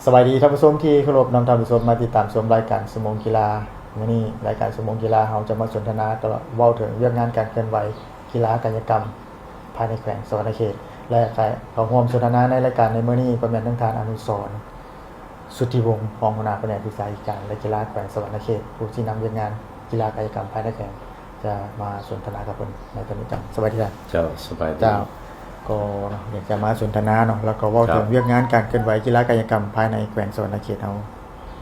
ສະບາຍດີທ່ານຜູ້ຊົມທີ່ເຄົາລົບ, ນຳທ່ານຜູ້ຊົມມາຕິດຕາມຊົມລາຍການຊົ່ວໂມງກິລາ. ມື້ນີ້ລາຍການຊົ່ວໂມງກິລາ ເຮົາຈະມາສົນທະນາ ແລະ ເວົ້າເຖິງວຽກງານການເຄື່ອນໄຫວກິລາກາຍະກຳພາຍໃນແຂວງສະຫວັນນະເຂດ ແລະ ກະເຂົ້າຮ່ວມສົນທະນາໃນລາຍການໃນມື້ນີ້ກໍແມ່ນທັງທ່ານ ອະນຸສອນ ສຸດທິວົງ ຮອງຫົວໜ້າພະແນກສຶກສາທິການ ແລະ ກິລາແຂວງສະຫວັນນະເຂດ, ຜູ້ຊີ້ນຳວຽກງານກິລາກາຍະກຳພາຍໃນແຂວງ ຈະມາສົນທະນາກັບເພິ່ນໃນຕອນນີ້. ເຈົ້າ ສະບາຍດີທ່ານ. ເຈົ້າ ສະບາຍດີ. ເຈົ້າ ກໍເນາະ ຢາກຈະມາສົນທະນາເນາະ ແລ້ວກໍເວົ້າເຖິງວຽກງານການເຄື່ອນໄຫວກິລາກາຍະກຳພາຍໃນແຂວງສະຫວັນນະເຂດເຮົາ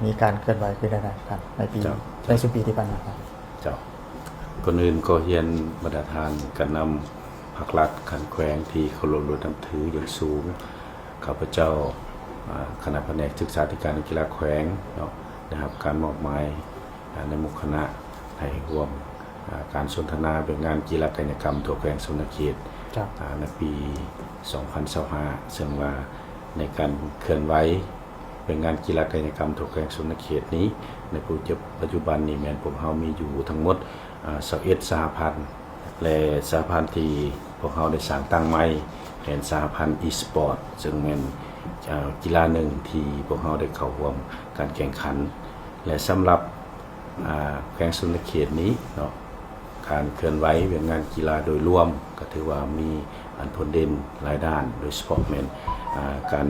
ມີການເຄື່ອນໄຫວເປັນແນວໃດທ່ານ ໃນປີ ເຈົ້າ ໃນຊຸມປີທີ່ຜ່ານມາ? ເຈົ້າ ກ່ອນອື່ນຂໍຮຽນບັນດາທ່ານການນຳພາກລັດຂັ້ນແຂວງທີ່ເຄົາລົບ ແລະ ນັບຖືຢ່າງສູງ. ຂ້າພະເຈົ້າ ອາ ຄະນະພະແນກສຶກສາທິການ ແລະ ກິລາແຂວງເນາະ ໄດ້ຮັບການມອບໝາຍ ອາ ໃນໝູ່ຄະນະ ໃຫ້ຮ່ວມ ອາ ການສົນທະນາວຽກງານກິລາກາຍະກຳທົ່ວແຂວງສະຫວັນນະເຂດ ເຈົ້າ ອາ ໃນປີສອງພັນຊາວຫ້າ ເຊິ່ງວ່າໃນການເຄື່ອນໄຫວວຽກງານກິລາກາຍະກຳທົ່ວແຂວງສະຫວັນນະເຂດນີ້ ໃນປັດຈຸບັນນີ້ແມ່ນພວກເຮົາມີຢູ່ທັງໝົດ ອາ ຊາວເອັດສະຫະພັນ ແລະ ສະຫະພັນທີ່ພວກເຮົາໄດ້ສ້າງຕັ້ງໃໝ່ແມ່ນສະຫະພັນອີສະປອດ ເຊິ່ງແມ່ນ ອາ ກິລາໜຶ່ງທີ່ພວກເຮົາໄດ້ເຂົ້າຮ່ວມການແຂ່ງຂັນ ແລະ ສຳລັບ ອາ ແຂວງສະຫວັນນະເຂດນີ້ເນາະ ການເຄື່ອນໄຫວວຽກງານກິລາໂດຍລວມ ກໍຖືວ່າມີອັນໂດດເດັ່ນຫຼາຍດ້ານ ໂດຍສະເພາະແມ່ນ ອາ ການ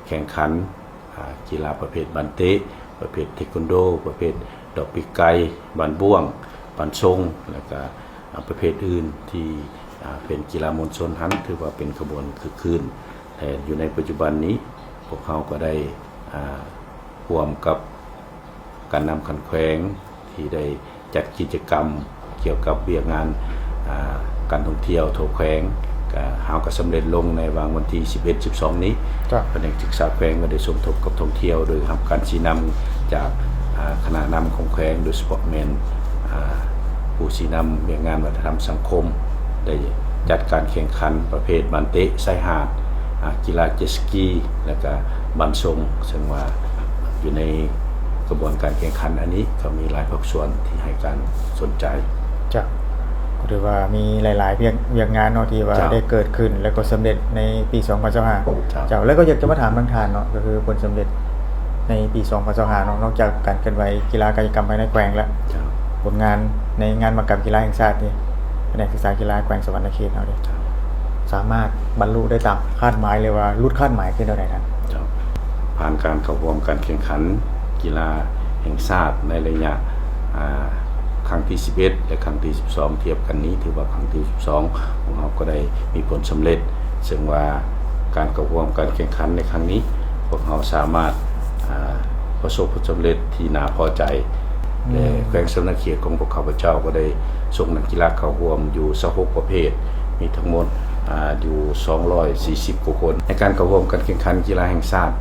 ແຂ່ງຂັນ ອາ ກິລາປະເພດບານເຕະ, ປະເພດເທຄວັນໂດ, ປະເພດດອກປີກໄກ່, ບານບ້ວງ, ບານຊົງ ແລ້ວກະ ອາ ປະເພດອື່ນທີ່ ອາ ເປັນກິລາມວນຊົນຫັ້ນ ຖືວ່າເປັນຂະບວນຄຶກຄື້ນ ແລະ ຢູ່ໃນປັດຈຸບັນນີ້ ພວກເຮົາກໍໄດ້ ອາ ຮ່ວມກັບການນຳຂັ້ນແຂວງທີ່ໄດ້ຈັດກິດຈະກຳກ່ຽວກັບວຽກງານ ອາ ການທ່ອງທ່ຽວທົ່ວແຂວງ ກະ ເຮົາກໍສຳເລັດລົງໃນຫວ່າງວັນທີສິບເອັດ ສິບສອງນີ້. ເຈົ້າ ພະແນກສຶກສາແຂວງກໍໄດ້ສົມທົບກັບທ່ອງທ່ຽວ ໂດຍຮັບການຊີ້ນຳຈາກ ອາ ຄະນະນຳຂອງແຂວງ ໂດຍສະເພາະແມ່ນ ອາ ຜູ້ຊີ້ນຳວຽກງານວັດທະນະທຳສັງຄົມ ໄດ້ຈັດການແຂ່ງຂັນປະເພດບານເຕະຊາຍຫາດ, ອາ ກິລາເຈັດສະກີ ແລະ ກະບານຊົງ ເຊິ່ງວ່າຢູ່ໃນຂະບວນການແຂ່ງຂັນອັນນີ້ ກໍມີຫຼາຍພາກສ່ວນທີ່ໃຫ້ການສົນໃຈ. ເຈົ້າ ກໍຖືວ່າມີຫຼາຍໆ ວຽກ ວຽກງານເນາະ ທີ່ວ່າ ເຈົ້າ ໄດ້ເກີດຂຶ້ນ ແລະ ກໍສຳເລັດໃນປີສອງພັນຊາວຫ້າ. ເຈົ້າ ເຈົ້າ ແລ້ວກໍຢາກຈະມາຖາມນຳທ່ານເນາະ ກໍຄືຜົນສຳເລັດໃນປີສອງພັນຊາວຫ້າເນາະ ນອກຈາກການເຄື່ອນໄຫວກິລາກາຍະກຳພາຍໃນແຂວງແລ້ວ ເຈົ້າ ຜົນງານໃນງານມະຫະກຳກິລາແຫ່ງຊາດນີ້ ພະແນກສຶກສາກິລາແຂວງສະຫວັນນະເຂດເຮົານີ້ ເຈົ້າ ສາມາດບັນລຸໄດ້ຕາມຄາດໝາຍ ຫຼືວ່າຫຼຸດຄາດໝາຍຄືແນວໃດທ່ານ? ເຈົ້າ ຜ່ານການເຂົ້າຮ່ວມການແຂ່ງຂັນກິລາແຫ່ງຊາດໃນໄລຍະ ອາ ຄັ້ງທີສິບເອັດ ແລະ ຄັ້ງທີສິບສອງ ທຽບກັນນີ້ ຖືວ່າຄັ້ງທີສິບສອງ ພວກເຮົາກໍໄດ້ມີຜົນສຳເລັດ ເຊິ່ງວ່າການເຂົ້າຮ່ວມການແຂ່ງຂັນໃນຄັ້ງນີ້ ພວກເຮົາສາມາດ ອາ ປະສົບຜົນສຳເລັດທີ່ໜ້າພໍໃຈ ແລະ ອືມ ແຂວງສະຫວັນນະເຂດຂອງພວກຂ້າພະເຈົ້າກໍໄດ້ສົ່ງນັກກິລາເຂົ້າຮ່ວມຢູ່ຊາວຫົກປະເພດ ມີທັງໝົດ ອາ ຢູ່ສອງຮ້ອຍສີ່ສິບກວ່າຄົນ ໃນການເຂົ້າຮ່ວມການແຂ່ງຂັນກິລາແຫ່ງຊາດ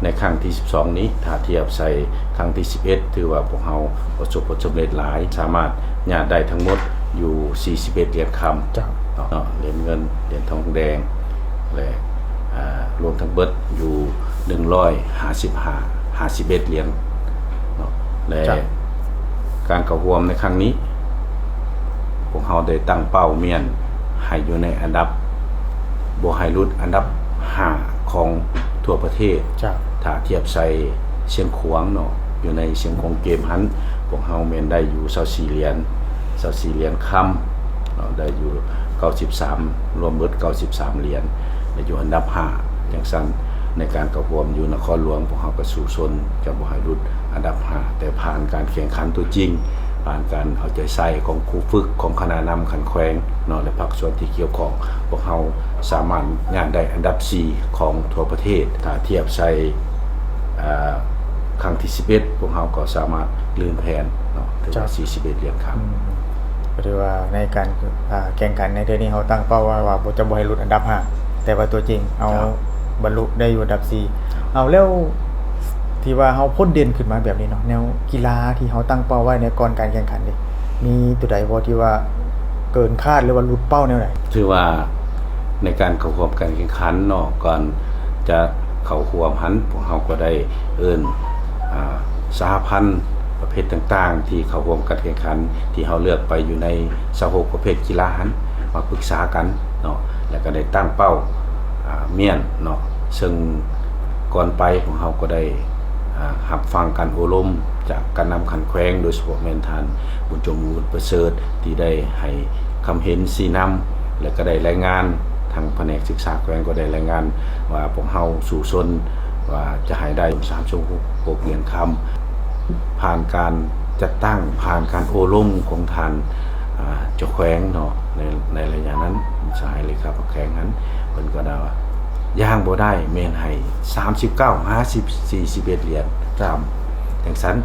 ໃນຄັ້ງທີສິບສອງນີ້. ຖ້າທຽບໃສ່ຄັ້ງທີສິບເອັດ ຖືວ່າພວກເຮົາປະສົບຜົນສຳເລັດຫຼາຍ ສາມາດຍາດໄດ້ທັງໝົດຢູ່ສີ່ສິບເອັດຫຼຽນຄຳ ເຈົ້າ ເນາະ ຫຼຽນເງິນ ຫຼຽນທອງແດງ ແລະ ອາ ລວມທັງເບິດຢູ່ໜຶ່ງຮ້ອຍຫ້າສິບຫ້າ ຫ້າສິບເອັດຫຼຽນເນາະ ແລະ ເຈົ້າ ການເຂົ້າຮ່ວມໃນຄັ້ງນີ້ ພວກເຮົາໄດ້ຕັ້ງເປົ້າມ້ຽນໃຫ້ຢູ່ໃນອັນດັບ ບໍ່ໃຫ້ຫຼຸດອັນດັບຫ້າຂອງທົ່ວປະເທດ. ເຈົ້າ ຖ້າທຽບໃສ່ຊຽງຂວາງເນາະ ຢູ່ໃນຊຽງຂວາງເກມຫັ້ນ ພວກເຮົາແມ່ນໄດ້ຢູ່ຊາວສີ່ຫຼຽນ ຊາວສີ່ຫຼຽນຄຳເນາະ ໄດ້ຢູ່ເກົ້າສິບສາມ ລວມເບິດເກົ້າສິບສາມຫຼຽນ ໄດ້ຢູ່ອັນດັບຫ້າ. ຈັ່ງຊັ້ນ ໃນການເຂົ້າຮ່ວມຢູ່ນະຄອນຫຼວງ ພວກເຮົາກໍສູ້ຊົນຈະບໍ່ໃຫ້ຫຼຸດອັນດັບຫ້າ ແຕ່ຜ່ານການແຂ່ງຂັນຕົວຈິງ ຜ່ານການເອົາໃຈໃສ່ຂອງຄູຝຶກ ຂອງຄະນະນຳຂັ້ນແຂວງເນາະ ແລະ ພາກສ່ວນທີ່ກ່ຽວຂ້ອງ ພວກເຮົາສາມາດຍາດໄດ້ອັນດັບສີ່ຂອງທົ່ວປະເທດ. ຖ້າທຽບໃສ່ ອາ ຄັ້ງທີສິບເອັດ ພວກເຮົາກໍສາມາດລື່ນແຜ່ນເນາະ ຖືວ່າ ເຈົ້າ ສີ່ສິບເອັດຫຼຽນຄຳ. ອືມ ກໍຖືວ່າໃນການ ອາ ແຂ່ງຂັນໃນເທື່ອນີ້ ເຮົາຕັ້ງເປົ້າໄວ້ວ່າບໍ່ ຈະບໍ່ໃຫ້ຫຼຸດອັນດັບຫ້າ ແຕ່ວ່າຕົວຈິງເຮົາ ເຈົ້າ ບັນລຸໄດ້ຢູ່ອັນດັບສີ່. ເອົາ ແລ້ວທີ່ວ່າເຮົາພົ້ນເດັ່ນຂຶ້ນມາແບບນີ້ເນາະ ແນວກິລາທີ່ເຮົາຕັ້ງເປົ້າໄວ້ໃນກ່ອນການແຂ່ງຂັນນີ້ ມີຕົວໃດບໍ່ທີ່ວ່າເກີນຄາດ ຫຼືວ່າຫຼຸດເປົ້າແນວໃດ? ຖືວ່າໃນການເຂົ້າຮ່ວມການແຂ່ງຂັນເນາະ ກ່ອນຈະເຂົ້າຮ່ວມຫັ້ນ ພວກເຮົາກໍໄດ້ເອີ້ນ ອາ ສະຫະພັນປະເພດຕ່າງໆ ທີ່ເຂົ້າຮ່ວມການແຂ່ງຂັນ ທີ່ເຮົາເລືອກໄປຢູ່ໃນຊາວຫົກປະເພດກິລາຫັ້ນ ມາປຶກສາກັນເນາະ ແລ້ວກໍໄດ້ຕັ້ງເປົ້າ ອາ ມ້ຽນເນາະ ເຊິ່ງ ກ່ອນໄປພວກເຮົາກໍໄດ້ ອາ ຮັບຟັງການໂອ້ລົມຈາກການນຳຂັ້ນແຂວງ ໂດຍສະເພາະແມ່ນທ່ານ ບຸນຈົງ ບຸນປະເສີດ ທີ່ໄດ້ໃຫ້ຄຳເຫັນຊີ້ນຳ ແລະ ກໍໄດ້ລາຍງານ ທາງພະແນກສຶກສາແຂວງກໍໄດ້ລາຍງານວ່າ ພວກເຮົາສູ້ຊົນວ່າຈະໃຫ້ໄດ້ສາມສິບຫົກຫຼຽນຄຳ ຜ່ານການຈັດຕັ້ງ ຜ່ານການໂອ້ລົມຂອງທ່ານ ອາ ເຈົ້າແຂວງເນາະ ໃນ ໃນໄລຍະນັ້ນ ສະຫາຍເລຂາພັກແຂວງຫັ້ນ ເພິ່ນກໍໄດ້ວ່າ ຢ່າງບໍ່ໄດ້ແມ່ນໃຫ້ສາມສິບເກົ້າ ຫ້າສິບ ສີ່ສິບເອັດຫຼຽນຄຳ ຈັ່ງຊັ້ນ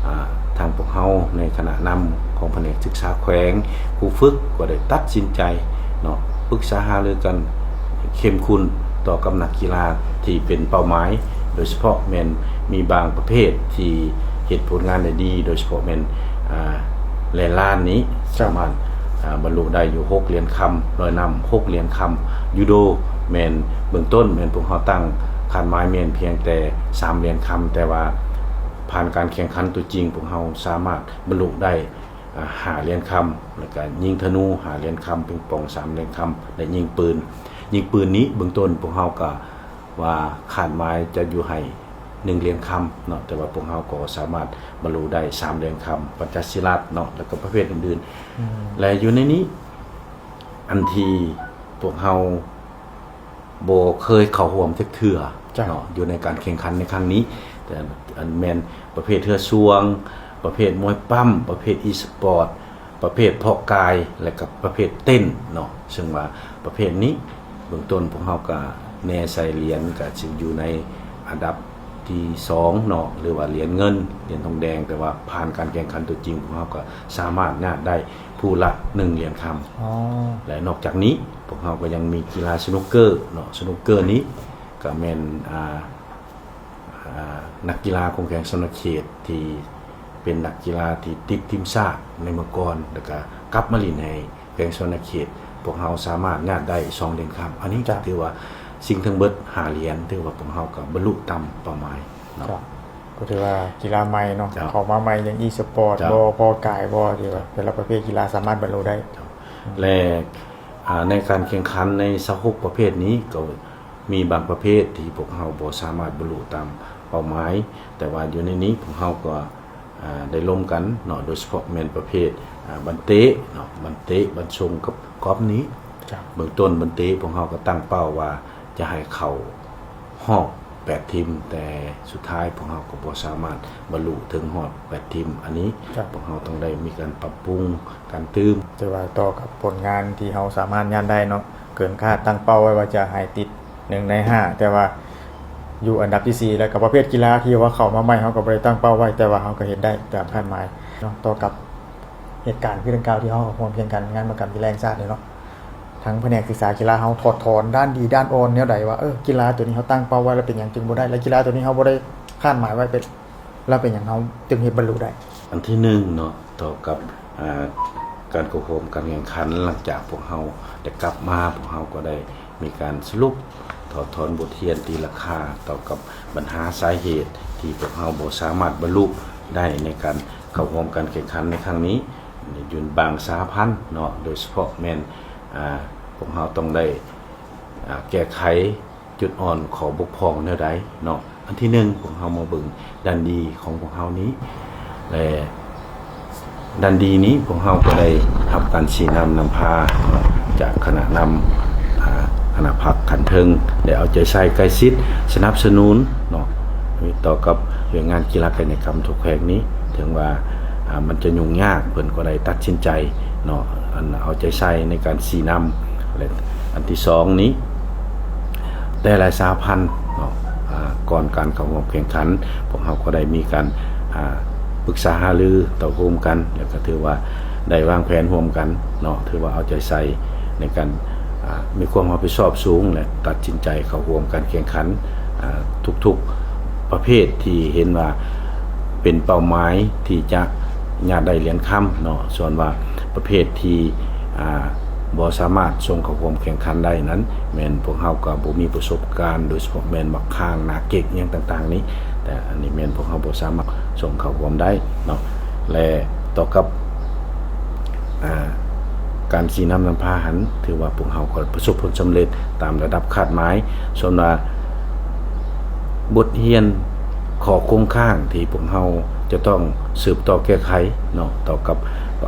ອາ ທາງພວກເຮົາໃນຄະນະນຳຂອງພະແນກສຶກສາແຂວງ ຄູຝຶກກໍໄດ້ຕັດສິນໃຈເນາະ ປຶກສາຫາລືກັນເຂັ້ມຂຸ້ນຕໍ່ກັບນັກກິລາທີ່ເປັນເປົ້າໝາຍ ໂດຍສະເພາະແມ່ນມີບາງປະເພດທີ່ເຮັດຜົນງານໄດ້ດີ ໂດຍສະເພາະແມ່ນ ອາ ແລ່ນລານນີ້ ສາມາດ ອາ ບັນລຸໄດ້ຢູ່ຫົກຫຼຽນຄຳ ລອຍນ້ຳຫົກຫຼຽນຄຳ ຢູໂດແມ່ນເບື້ອງຕົ້ນແມ່ນພວກເຮົາຕັ້ງຄາດໝາຍແມ່ນພຽງແຕ່ສາມຫຼຽນຄຳ ແຕ່ວ່າຜ່ານການແຂ່ງຂັນຕົວຈິງ ພວກເຮົາສາມາດບັນລຸໄດ້ ອາ ຫ້າຫຼຽນຄຳ ແລ້ວກະຍິງທະນູຫ້າຫຼຽນຄຳ ປິງປອງສາມຫຼຽນຄຳ ແລະ ຍິງປືນ ຍິງປືນນີ້ເບື້ອງຕົ້ນພວກເຮົາກະວ່າຄາດໝາຍຈະຢູ່ໃຫ້ໜຶ່ງຫຼຽນຄຳເນາະ ແຕ່ວ່າພວກເຮົາກໍສາມາດບັນລຸໄດ້ສາມຫຼຽນຄຳ ປັນຈະສີລັດເນາະ ແລ້ວກໍປະເພດອື່ນໆ ອືມ ແລະ ຢູ່ໃນນີ້ ອັນທີ່ພວກເຮົາບໍ່ເຄີຍເຂົ້າຮ່ວມຈັກເທື່ອ ເຈົ້າ ເນາະ ຢູ່ໃນການແຂ່ງຂັນໃນຄັ້ງນີ້ ແຕ່ອັນແມ່ນປະເພດເຮືອຊ່ວງ ປະເພດມວຍປ້ຳ ປະເພດອີສະປອດ ປະເພດເພາະກາຍ ແລະ ກໍປະເພດເຕັ້ນເນາະ ເຊິ່ງວ່າປະເພດນີ້ເບື້ອງຕົ້ນພວກເຮົາກະແນໃສ່ຫຼຽນ ກະຊິຢູ່ໃນອັນດັບທີສອງເນາະ ຫຼືວ່າຫຼຽນເງິນ ຫຼຽນທອງແດງ ແຕ່ວ່າຜ່ານການແຂ່ງຂັນຕົວຈິງ ພວກເຮົາກະສາມາດຍາດໄດ້ຜູ້ລະໜຶ່ງຫຼຽນຄຳ ອໍ ແລະ ນອກຈາກນີ້ ພວກເຮົາກໍຍັງມີກິລາສະໜຸກເກີເນາະ ສະໜຸກເກີນີ້ກະແມ່ນ ອາ ອາ ນັກກິລາຂອງແຂວງສະຫວັນນະເຂດ ທີ່ເປັນນັກກິລາທີ່ຕິດທີມຊາດໃນເມື່ອກ່ອນ ແລ້ວກະກັບມາຫຼິ້ນໃຫ້ແຂວງສະຫວັນນະເຂດ ພວກເຮົາສາມາດຍາດໄດ້ສອງຫຼຽນຄຳ ອັນນີ້ ເຈົ້າ ກໍຖືວ່າສິ່ງທັງເບິດຫ້າຫຼຽນ ຖືວ່າພວກເຮົາກໍບັນລຸຕາມເປົ້າໝາຍເນາະ ເຈົ້າ ກໍຖືວ່າກິລາໃໝ່ເນາະ ເຈົ້າ ເຂົ້າມາໃໝ່ ຍັງອີສະປອດ ເຈົ້າ ບໍ່ ເພາະກາຍບໍ່ ທີ່ວ່າແຕ່ລະປະເພດກິລາສາມາດບັນລຸໄດ້ ເຈົ້າ ແລະ ອາ ໃນການແຂ່ງຂັນໃນຊາວຫົກປະເພດນີ້ ກໍມີບາງປະເພດທີ່ພວກເຮົາບໍ່ສາມາດບັນລຸຕາມເປົ້າໝາຍ ແຕ່ວ່າຢູ່ໃນນີ້ພວກເຮົາກໍ ອາ ໄດ້ລົມກັນເນາະ ໂດຍສະເພາະແມ່ນປະເພດ ອາ ບານເຕະເນາະ ບານເຕະ ບານສົ່ງ ກັບກອບນີ້ ເບື້ອງຕົ້ນບານເຕະພວກເຮົາກໍຕັ້ງເປົ້າວ່າຈະໃຫ້ເຂົ້າຮອບແປດທີມ ແຕ່ສຸດທ້າຍພວກເຮົາກໍບໍ່ສາມາດບັນລຸເຖິງຮອບແປດທີມ ອັນນີ້ພວກເຮົາຕ້ອງໄດ້ມີການປັບປຸງ ການຕື່ມ ແຕ່ວ່າຕໍ່ກັບຜົນງານທີ່ເຮົາສາມາດຍາດໄດ້ເນາະ ເກີນຄາດ ຕັ້ງເປົ້າໄວ້ວ່າຈະໃຫ້ຕິດໜຶ່ງໃນຫ້າ ແຕ່ວ່າຢູ່ອັນດັບທີສີ່ ແລ້ວກໍປະເພດກິລາທີ່ວ່າເຂົ້າມາໃໝ່ ເຮົາກໍບໍ່ໄດ້ຕັ້ງເປົ້າໄວ້ ແຕ່ວ່າເຮົາກໍເຮັດໄດ້ຕາມຄາດໝາຍເນາະ ຕໍ່ກັບເຫດການຄືດັ່ງກ່າວທີ່ເຮົາເຂົ້າຮ່ວມແຂ່ງຂັນງານມະກຳກິລາແຫ່ງຊາດນີ້ເນາະ ທາງພະແນກສຶກສາກິລາເຮົາຖອດຖອນດ້ານດີດ້ານອ່ອນແນວໃດວ່າ ເອີ ກິລາໂຕນີ້ເຮົາຕັ້ງເປົ້າໄວ້ແລ້ວເປັນຫຍັງຈຶ່ງບໍ່ໄດ້ ແລະ ກິລາໂຕນີ້ເຮົາບໍ່ໄດ້ຄາດໝາຍໄວ້ເປັນ ແລ້ວເປັນຫຍັງເຮົາຈຶ່ງເຮັດບັນລຸໄດ້? ອັນທີໜຶ່ງເນາະ ຕໍ່ກັບ ອາ ການເຂົ້າຮ່ວມການແຂ່ງຂັນ ຫຼັງຈາກພວກເຮົາໄດ້ກັບມາ ພວກເຮົາກໍໄດ້ມີການສະຫຼຸບ ຖອດຖອນບົດຮຽນຕີລາຄາຕໍ່ກັບບັນຫາສາເຫດທີ່ພວກເຮົາບໍ່ສາມາດບັນລຸໄດ້ໃນການເຂົ້າຮ່ວມການແຂ່ງຂັນໃນຄັ້ງນີ້ ຢູ່ບາງສະຫະພັນເນາະ ໂດຍສະເພາະແມ່ນ ອາ ພວກເຮົາຕ້ອງໄດ້ ອາ ແກ້ໄຂ ຈຸດອ່ອນ ຂໍ້ບົກຜ່ອງແນວໃດເນາະ? ອັນທີໜຶ່ງ ພວກເຮົາມາເບິ່ງດ້ານດີຂອງພວກເຮົານີ້ ແລະ ດ້ານດີນີ້ ພວກເຮົາກໍໄດ້ຮັບການຊີ້ນຳນຳພາເນາະ ຈາກຄະນະນຳ ອາ ຄະນະພັກຂັ້ນເທິງ ໄດ້ເອົາໃຈໃສ່ໃກ້ຊິດສະໜັບສະໜູນເນາະ ຕໍ່ກັບວຽກງານກິລາກາຍກຳທົ່ວແຂວງນີ້ ເຖິງວ່າ ອາ ມັນຈະຫຍຸ້ງຍາກ ເພິ່ນກໍໄດ້ຕັດສິນໃຈເນາະ ອັນເອົາໃຈໃສ່ໃນການຊີ້ນຳ ແລະ ອັນທີສອງນີ້ ແຕ່ລະສະຫະພັນເນາະ ອາ ກ່ອນການເຂົ້າຮ່ວມແຂ່ງຂັນ ພວກເຮົາກໍໄດ້ມີການ ອາ ປຶກສາຫາລືເຕົ້າໂຮມກັນ ແລ້ວກໍຖືວ່າໄດ້ວາງແຜນຮ່ວມກັນເນາະ ຖືວ່າເອົາໃຈໃສ່ໃນການ ອາ ມີຄວາມຮັບຜິດຊອບສູງ ແລະ ຕັດສິນໃຈເຂົ້າຮ່ວມການແຂ່ງຂັນ ອາ ທຸກໆປະເພດທີ່ເຫັນວ່າເປັນເປົ້າໝາຍທີ່ຈະຍາດໄດ້ຫຼຽນຄຳເນາະ ສ່ວນວ່າປະເພດທີ່ ອາ ບໍ່ສາມາດສົ່ງເຂົ້າຮ່ວມແຂ່ງຂັນໄດ້ນັ້ນ ແມ່ນພວກເຮົາກໍບໍ່ມີປະສົບການ ໂດຍສະເພາະແມ່ນໝາກຂ່າງ ໜ້າເກັກ ຫຍັງຕ່າງໆນີ້ ແຕ່ອັນນີ້ແມ່ນພວກເຮົາບໍ່ສາມາດສົ່ງເຂົ້າຮ່ວມໄດ້ເນາະ ແລະ ຕໍ່ກັບ ອາ ການຊີ້ນຳນຳພາຫັ້ນ ຖືວ່າພວກເຮົາກໍປະສົບຜົນສຳເລັດຕາມລະດັບຄາດໝາຍ ສ່ວນວ່າ ບົດຮຽນຂໍ້ຄົງຄ້າງທີ່ພວກເຮົາຈະຕ້ອງສືບຕໍ່ແກ້ໄຂເນາະ ຕໍ່ກັບ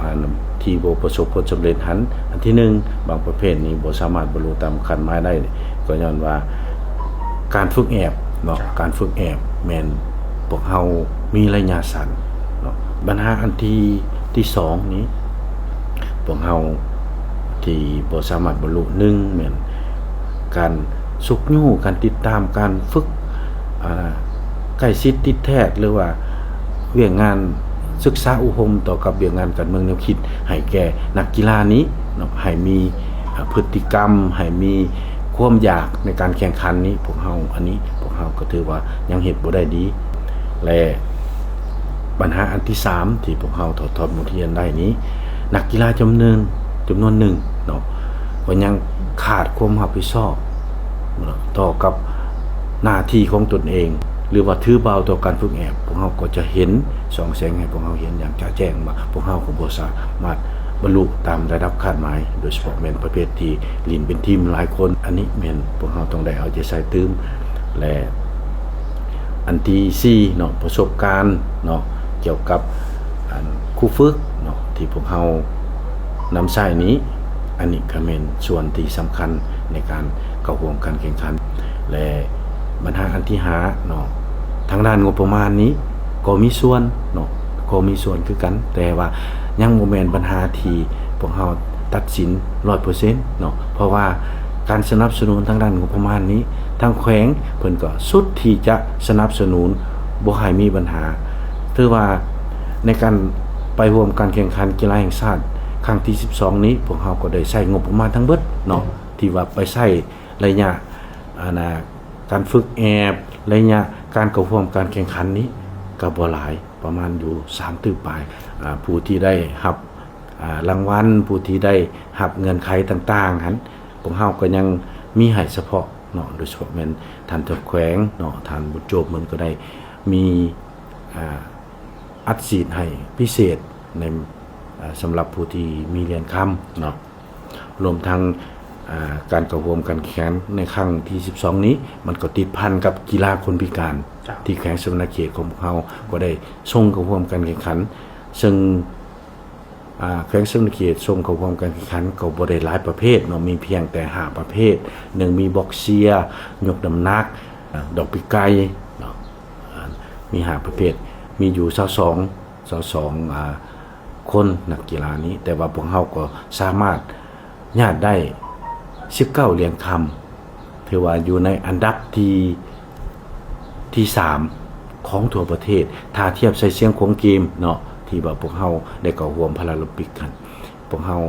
ອັນທີ່ບໍ່ປະສົບຜົນສຳເລັດຫັ້ນ. ອັນທີໜຶ່ງ ບາງປະເພດນີ້ບໍ່ສາມາດບັນລຸຕາມຄາດໝາຍໄດ້ ກໍຍ້ອນວ່າການຝຶກແອບເນາະ ການຝຶກແອບແມ່ນພວກເຮົາມີໄລຍະສັ້ນເນາະ. ບັນຫາອັນທີ ທີສອງນີ້ ພວກເຮົາທີ່ບໍ່ສາມາດບັນລຸ ໜຶ່ງ ແມ່ນການຊຸກຍູ້ ການຕິດຕາມ ການຝຶກ ອ່າ ໃກ້ຊິດຕິດແທດ ຫຼືວ່າວຽກງານສຶກສາອົບຮົມຕໍ່ກັບວຽກງານການເມືອງແນວຄິດ ໃຫ້ແກ່ນັກກິລານີ້ເນາະ ໃຫ້ມີ ອ່າ ພຶດຕິກຳ ໃຫ້ມີຄວາມຢາກໃນການແຂ່ງຂັນນີ້ ພວກເຮົາ ອັນນີ້ພວກເຮົາກໍຖືວ່າຍັງເຮັດບໍ່ໄດ້ດີ ແລະ ບັນຫາອັນທີສາມທີ່ພວກເຮົາຖອດ ຖອດບົດຮຽນໄດ້ນີ້ ນັກກິລາຈຳນວນ ຈຳນວນໜຶ່ງເນາະ ກໍຍັງຂາດຄວາມຮັບຜິດຊອບເນາະ ຕໍ່ກັບໜ້າທີ່ຂອງຕົນເອງ ຫຼືວ່າຖືເບົາຕໍ່ການຝຶກແອບ. ພວກເຮົາກໍຈະເຫັນ ສ່ອງແສງໃຫ້ພວກເຮົາເຫັນຢ່າງຈະແຈ້ງວ່າ ພວກເຮົາກໍບໍ່ສາມາດບັນລຸຕາມລະດັບຄາດໝາຍ ໂດຍສະເພາະແມ່ນປະເພດທີ່ຫຼິ້ນເປັນທີມຫຼາຍຄົນ. ອັນນີ້ແມ່ນພວກເຮົາຕ້ອງໄດ້ເອົາໃຈໃສ່ຕື່ມ ແລະ ອັນທີສີ່ເນາະ ປະສົບການເນາະ ກ່ຽວກັບອັນຄູຝຶກເນາະ ທີ່ພວກເຮົານຳໃຊ້ນີ້ ອັນນີ້ກໍແມ່ນສ່ວນທີ່ສຳຄັນໃນການເຂົ້າຮ່ວມການແຂ່ງຂັນ. ແລະ ບັນຫາອັນທີຫ້າເນາະ ທາງດ້ານງົບປະມານນີ້ກໍມີສ່ວນເນາະ ກໍມີສ່ວນຄືກັນ ແຕ່ວ່າຍັງບໍ່ແມ່ນບັນຫາທີ່ພວກເຮົາຕັດສິນຮ້ອຍເປີເຊັນເນາະ ເພາະວ່າການສະໜັບສະໜູນທາງດ້ານງົບປະມານນີ້ ທາງແຂວງເພິ່ນກໍສຸດທີ່ຈະສະໜັບສະໜູນບໍ່ໃຫ້ມີບັນຫາ. ຖືວ່າໃນການໄປຮ່ວມການແຂ່ງຂັນກິລາແຫ່ງຊາດຄັ້ງທີສິບສອງນີ້ ພວກເຮົາກໍໄດ້ໃຊ້ງົບປະມານທັງເບິດເນາະ ທີ່ວ່າໄປໃຊ້ໄລຍະ ອັນນ່າ ການຝຶກແອບ ໄລຍະການເຂົ້າຮ່ວມການແຂ່ງຂັນນີ້ກໍບໍ່ຫຼາຍ ປະມານຢູ່ສາມຕື້ປາຍ. ອາ ຜູ້ທີ່ໄດ້ຮັບ ອາ ລາງວັນ ຜູ້ທີ່ໄດ້ຮັບເງື່ອນໄຂຕ່າງໆຫັ້ນ ພວກເຮົາກໍຍັງມີໃຫ້ສະເພາະເນາະ ໂດຍສະເພາະແມ່ນທ່ານເຈົ້າແຂວງເນາະ ທ່ານບຸນໂຈບ ເພິ່ນກໍໄດ້ມີ ອາ ອັດສີດໃຫ້ພິເສດໃນ ອາ ສຳລັບຜູ້ທີ່ມີຫຼຽນຄຳເນາະ. ລວມທັງ ອາ ການເຂົ້າຮ່ວມການແຂ່ງຂັນໃນຄັ້ງທີສິບສອງນີ້ ມັນກໍຕິດພັນກັບກິລາຄົນພິການ ເຈົ້າ ທີ່ແຂວງສະຫວັນນະເຂດຂອງພວກເຮົາກໍໄດ້ສົ່ງເຂົ້າຮ່ວມການແຂ່ງຂັນ ເຊິ່ງ ອາ ແຂວງສະຫວັນນະເຂດສົ່ງເຂົ້າຮ່ວມການແຂ່ງຂັນກໍບໍ່ໄດ້ຫຼາຍປະເພດເນາະ ມີພຽງແຕ່ຫ້າປະເພດ ໜຶ່ງ ມີບັອກເຊຍ ຍົກນ້ຳໜັກ ອາ ດອກປີກໄກ່ເນາະ ອາ ມີຫ້າປະເພດ ມີຢູ່ຊາວສອງ ຊາວສອງ ອາ ຄົນນັກກິລານີ້ ແຕ່ວ່າພວກເຮົາກໍສາມາດຍາດໄດ້ສິບເກົ້າຫຼຽນຄຳ ຖືວ່າຢູ່ໃນອັນດັບທີ ທີສາມຂອງທົ່ວປະເທດ ຖ້າທຽບໃສ່ຊຽງຂວາງເກມເນາະ ທີ່ວ່າພວກເຮົາໄດ້ເຂົ້າຮ່ວມພາຣາລິມປິກຫັ້ນ ພວກເຮົາ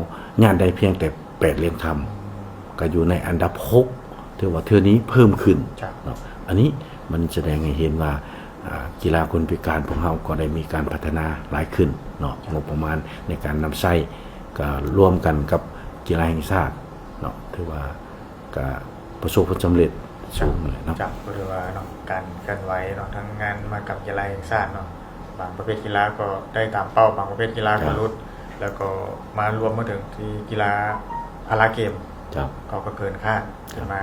ຍາດໄດ້ພຽງແຕ່ແປດຫຼຽນຄຳ ກໍຢູ່ໃນອັນດັບຫົກ ຖືວ່າເທື່ອນີ້ເພີ່ມຂຶ້ນ ເຈົ້າ ເນາະ. ອັນນີ້ມັນສະແດງໃຫ້ເຫັນວ່າ ອາ ກິລາຄົນພິການພວກເຮົາກໍໄດ້ມີການພັດທະນາຫຼາຍຂຶ້ນເນາະ ງົບປະມານໃນການນຳໃຊ້ ກໍລວມກັນກັບກິລາແຫ່ງຊາດເນາະ ຖືວ່າກໍປະສົບຜົນສຳເລັດສູງແຫຼະເນາະ. ເຈົ້າ ກໍຖືວ່າເນາະ ການເຄື່ອນໄຫວເນາະ ທັງງານມະຫະກຳກິລາແຫ່ງຊາດເນາະ ບາງປະເພດກິລາກໍໄດ້ຕາມເປົ້າ ບາງປະເພດກິລາກໍ ເຈົ້າ ຫຼຸດ ແລ້ວກໍມາລວມມາເຖິງທີ່ກິລາພາລາເກມ ເຈົ້າ ເຂົາກໍເກີນຄາດ ເຈົ້າ ມາ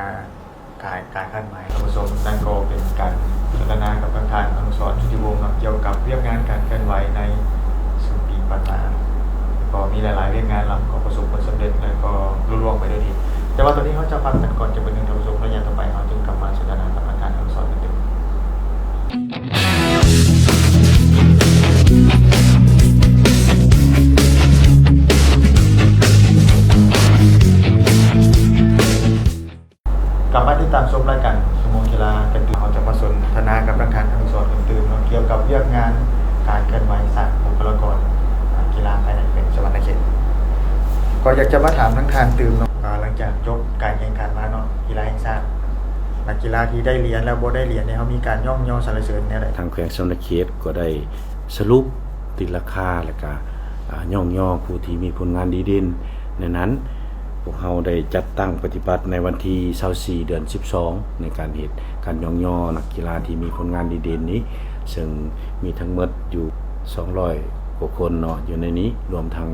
ກາຍ ກາຍຄາດໝາຍ. ທ່ານຜູ້ຊົມ ນັ້ນກໍເປັນການສົນທະນາກັບທາງທ່ານ ອະນຸສອນ ຊຸດທິວົງ ເນາະ ກ່ຽວກັບວຽກງານການເຄື່ອນໄຫວໃນສິ້ນປີຜ່ານມາ ກໍມີຫຼາຍໆວຽກງານລະ ກໍປະສົບຜົນສຳເລັດ ແລະ ກໍລຸລ່ວງໄປດ້ວຍດີ. ແຕ່ວ່າຕອນນີ້ເຮົາຈະພັກກັນກ່ອນຈັກບາດໜຶ່ງ ທ່ານຜູ້ຊົມ ໄລຍະຕໍ່ໄປເຮົາຈຶ່ງກັບມາສົນທະນາກັບທາງທ່ານ ອະນຸສອນ ກັນຕື່ມ. ກັບມາຕິດຕາມຊົມລາຍການຊົ່ວໂມງກິລາກັນຕື່ມ ເຮົາຈະມາສົນທະນາກັບທາງທ່ານ ອະນຸສອນ ກັນຕື່ມເນາະ ກ່ຽວກັບວຽກງານການເຄື່ອນໄຫວສ້າງບຸກຄະລາກອນ ອ່າ ກິລາພາຍໃນແຂວງສະຫວັນນະເຂດ. ກໍຢາກຈະມາຖາມທາງທ່ານຕື່ມເນາະ ອ່າ ຫຼັງຈາກຈົບການແຂ່ງຂັນມາເນາະ ກິລາແຫ່ງຊາດ ນັກກິລາທີ່ໄດ້ຫຼຽນ ແລະ ບໍ່ໄດ້ຫຼຽນນີ້ ເຮົາມີການຍ້ອງຍໍສັນລະເສີນແນວໃດ? ທາງແຂວງສະຫວັນນະເຂດກໍໄດ້ສະຫຼຸບຕີລາຄາ ແລະ ກະ ອ່າ ຍ້ອງຍໍຜູ້ທີ່ມີຜົນງານດີເດັ່ນ. ໃນນັ້ນ ພວກເຮົາໄດ້ຈັດຕັ້ງປະຕິບັດໃນວັນທີຊາວສີ່ ເດືອນສິບສອງ ໃນການເຮັດການຍ້ອງຍໍນັກກິລາທີ່ມີຜົນງານດີເດັ່ນນີ້ ເຊິ່ງມີທັງໝົດຢູ່ສອງຮ້ອຍກວ່າຄົນເນາະ ຢູ່ໃນນີ້ ລວມທັງ